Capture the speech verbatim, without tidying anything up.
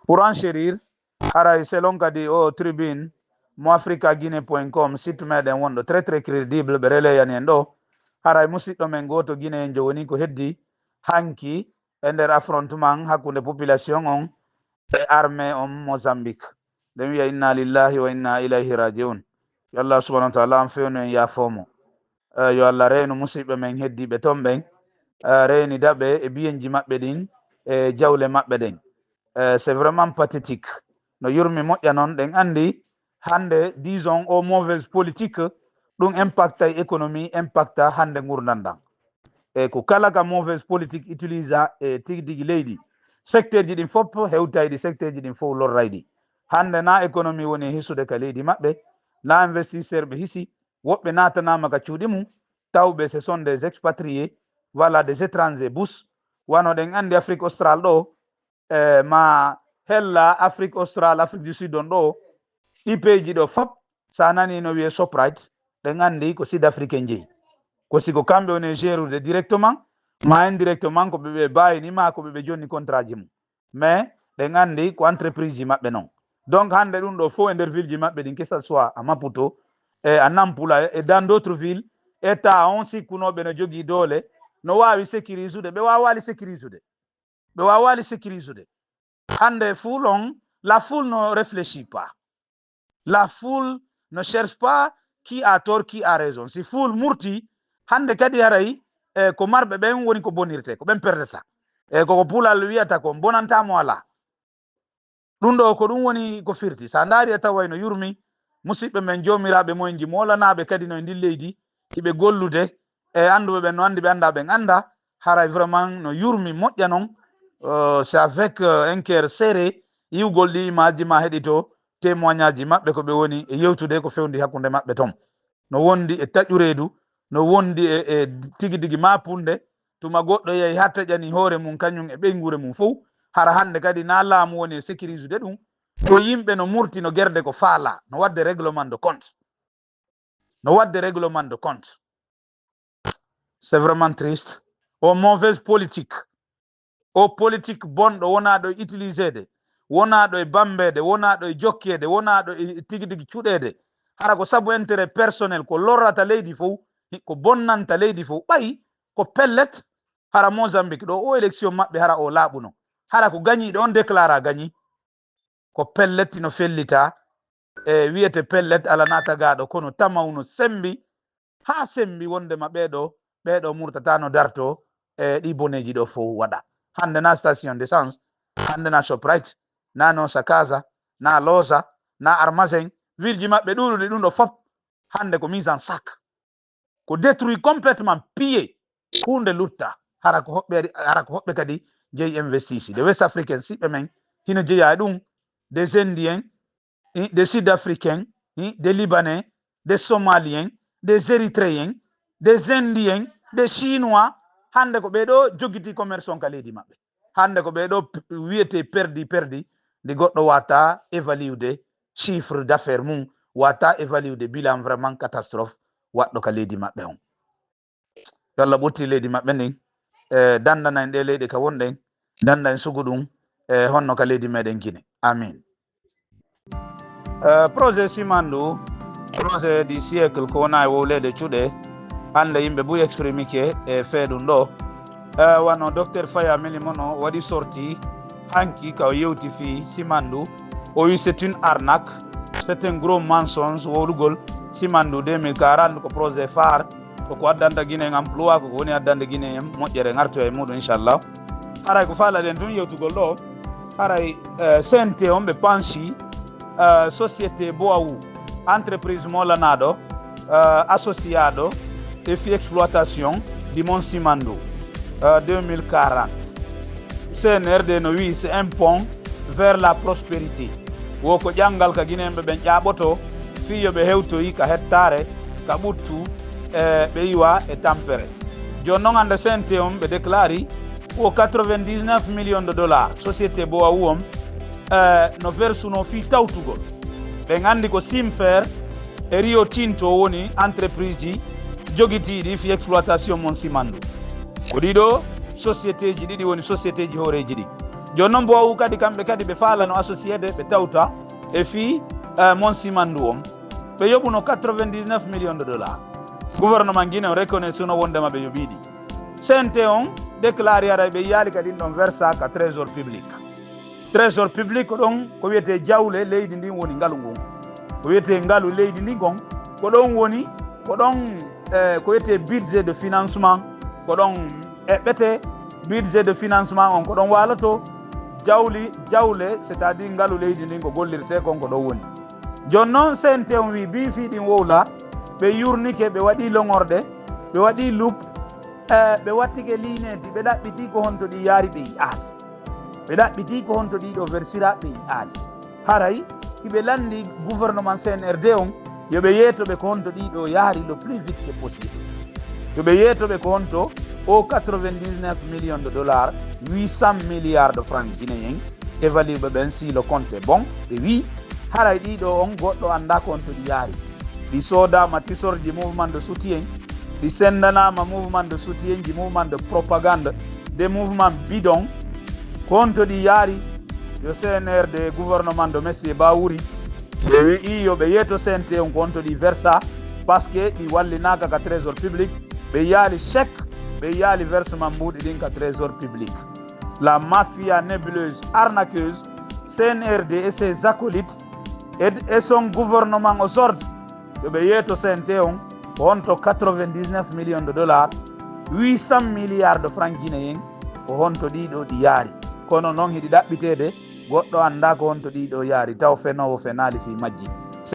Pour enchérir, haray selon kadi o tribune mo africa guinée point com, site meɗen wonɗo très très crédible, ɓe releyani en ɗo. Haray musidɗo men gooto guinée en jo woni ko heddi hanki e nder affrontement hakkunde population on e armée on Mozambique. Ɗen wiya inna lillahi wa inna ilayhi rajiun. Yo Allah subhanahu wa taala an fewnu en, yaafoomo. Eh, yo Allah reenu musiɓɓe men heddiiɓe ton ɓen, eh, reenida ɓe e biyenji maɓɓe ɗin e jawle maɓɓe ɗen. Eh, c'est vraiment pathétique. No yurmi moƴƴa non, ɗen anndi hannde, disons, o mauvaise politique, ɗum impacta e économie, impacta hannde ngurdan ɗan. E ko kala ka mauvaise politique utilisa e tigi tigi leydi, secteur ji ɗin fof hewtayɗi, secteur ji ɗin fof lorrayɗi. Hannde na économie woni e hisude ka leydi maɓɓe, na investisseur ɓe hisi, woɓɓe naatanaama ka cuuɗi mum, tawɓe ce sont des expatriés, voilà, des étrangers bus. Wano ɗen anndi Afrique Austral ɗo, eh, ma hella Afrique Austral, Afrique du Sud on ɗo, ɗi peeji ɗo fop, sa nani no wiye Shoprite, ɗen anndi ko Sud Africain jeyi. Ko si ko kamɓe woni e gérude directement, ma indirectement, ko ɓe ɓe bayini, ma ko ɓe ɓe jonni contrat ji mum. Mais ɗen anndi ko entreprise ji maɓɓe non. Donc hannde ɗum ɗo fof e nder ville ji maɓɓe ɗin, que ça soit à Maputo, e à Nampula, et dans d'autres villes, état on sikkunooɓe no jogii doole, no waawi sécurisude, ɓe waawaali sécurisude. Ɓe waawaali sécurisude. Hannde foule on, la foule ne réfléchit pas. La foule ne cherche pas qui a tort, qui a raison. Si foule murti, hannde kadi haray, eh, ko marɓe ɓen woni ko bonirte, ko ɓen perdata. E koko puulal wiyata ko bonanta mo alaa. Ɗum ɗo ko ɗum woni ko firti. Sa ndaari a taway no yurmi, musiɓɓe men, joomiraaɓe mumen ji moolanaaɓe kadi no e ndin leydi, hiɓe gollude, e annduɓe ɓen no anndi, ɓe annda ɓen annda, haray vraiment no yurmi moƴƴa non. Euh, c'est avec, euh, un cœur serré, yiwgol ɗi image ji ma heɗito, témoignage ji maɓɓe ko ɓe woni e yewtude ko fewndi hakkunde maɓɓe ton. No wondi e taƴu reedu, no wondi e, e tigi tigi maapunde, tuma goɗɗo yehi ha taƴani hoore mum kañum e ɓeynguure mum fof, hara hannde kadi na laamu woni e sécurisude ɗum, ko yimɓe no murti, no gerde ko faala, no waɗde règlement de compte. No waɗde règlement de compte. C'est vraiment triste. O mauvaise politique. O politique bonɗo wonaaɗo e utiliseede, wonaaɗo e bambeede, wonaaɗo e jokkeede, wonaaɗo e tigi tigi cuɗeede. Hara ko sabu intérêt personnel, ko lorrata leydi fof, ko bonnanta leydi fof. Ɓay ko pellet, hara Mozambique ɗo, o élection maɓɓe, hara o laaɓuno. Hara ko gañiiɗo on déclara gañi. Ko pellet no fellita, e wiyete pellet ala na tagaaɗo, kono tamaw no sembi, haa sembi wondema ɓeeɗo, ɓeeɗo murtata no darto, e ɗi boneeji ɗo fof waɗa. Hannde na station d'essence, hannde na Shoprite, na Nossa Casa, na Loja, na Armazém, ville ji maɓɓe ɗuuɗuɗi ɗum ɗo fof, hannde ko mise en sac. Ko détruit complètement, pillé. Huunde lutta. Hara ko hoɓɓe, hara ko hoɓɓe kadi jeyi investisi. Des West Africains, siɓɓe men, hino jeyaa e ɗum. Des Indiens, hi, des Sud Africains, hi, des Libanais, des Somaliens, des Érythréens, des Indiens, des Chinois. Hannde ko ɓee ɗo jogiti commerce on ka leydi maɓɓe. Hannde ko ɓee ɗo p-, wiyetee perdi, perdi, ndi goɗɗo wata évaluer chiffre d'affaires mum, wata évaluer bilan vraiment catastrophe waɗɗo ka leydi maɓɓe on. Yo Allah ɓotti leydi maɓɓe ndin, e dandana en ɗe leyɗe ka wonɗen, danda en sugu ɗum, e honno ka leydi meɗen Guinée. Amin. Eh, projet Simandu, projet du siècle, ko wona e wowleede cuɗe, hannde yimɓe buy exprimike e fee ɗum ɗo. Eh, wano docteur Faya Milimono waɗi sorti hanki ka o yewti fii Simandu, o wi c'est une arnaque, c'est un gros mensonge, wowlugol Simandu deux mille quarante ko projet phare, ko ko addanta Guinée en emploi, ko ko woni addande Guinée en moƴƴere, ngartoya e muɗum inchallah. Haray ko faalaɗen tun yewtugol ɗo, haray, eh, C N T on ɓe pansi, eh, société Boawu, entreprise molanaɗo, eh, associaɗo e fi exploitation di Mont Simandu, eh, deux mille quarante. C N R D no wi c'est un pont vers la prospérité. Wo ko ƴanngal ka Guinéen ɓe ɓen ƴaaɓoto fii yo ɓe hewtoyi ka hettaare, ka ɓuttu, e ɓe iwa e tampere. Jooni non hannde C N T on ɓe déclari ko quatre-vingt-dix-neuf millions de dollars société Boawu on, eh, no versuno fii tawtugol. Ɓen anndi ko Simfer e Rio Tinto woni entreprise ji jogitiiɗi fii exploitation Mont Simandu. Ko ɗiɗo société ji ɗiɗi woni société ji hooreeji ɗi. Jooni noon, boowu kadi, kamɓe kadi ɓe faalano associéde, ɓe tawta e fii eh, mon simandu on. Ɓe yoɓuno quatre-vingt-dix-neuf millions de dollars. Gouvernement Guinée o reconnaît suno wondema ɓe yoɓiɗi. C N T on déclare haray ɓe yiyaali ka ɗin ɗon versa ka trésor public. Trésor public ko ɗon ko wiyetee jawle leydi ndin woni ngalu ngun. Ko wiyetee ngalu leydi ndin kon, ko ɗon woni, ko ɗon eh, ko wiyetee budget de financement, ko ɗon eɓɓetee budget de financement on, ko ɗon waaloto jawli, jawle, c'est-à-dire ngalu leydi ndin ko gollirtee kon ko ɗon woni. Jooni noon, C N T on wii bii fii ɗin wowla, ɓe yurnike, ɓe waɗii loŋorɗe, ɓe waɗii lup, eh, ɓe wattike liineeti, ɓe ɗaɓɓitii ko honto ɗi yaari, ɓe yi'aali. Ɓe ɗaɓɓitii ko honto ɗii ɗoo versiraa, ɓe yi'aali. Haray hiɓe lanndii gouvernement C N R D on yo ɓe yeeto ɓe ko honto ɗii ɗoo yaari le plus vite que possible. Yo ɓe yeeto ɓe ko honto o quatre-vingt-dix-neuf millions de dollars, huit cents milliards de francs guinéens, évalueɓe ɓen si le compte est bon, ɓe wii haray ɗii ɗoo on goɗɗo anndaa ko honto ɗi yaari. Ɗi soodaama tisorji mouvement de soutien, ɗi senndanaama mouvement de soutien ji, mouvement de propagande, des mouvements bidons. Ko honto ɗi yaari? Yo C N R D, gouvernement de Monsieur Bawuri, ɓe wi'i yo ɓe yeeto C N T on ko honto ɗi versa, parce que ɗi wallinaaka ka trésor public, ɓe yiyaali chèque, ɓe yiyaali versement mbuuɗi ɗin ka trésor public. La mafia nébuleuse, arnaqueuse, C N R D et ses acolytes, et, et son gouvernement aux ordres, yo ɓe yeeto C N T on ko honto quatre-vingt-dix-neuf millions de dollars, huit cents milliards de francs guinéens, ko honto ɗii ɗoo ɗi yaari. Kono noon hiɗi ɗaɓɓiteede, goɗɗo anndaa ko honto ɗii ɗoo yaari, taw fenoowo fenaali fii majji.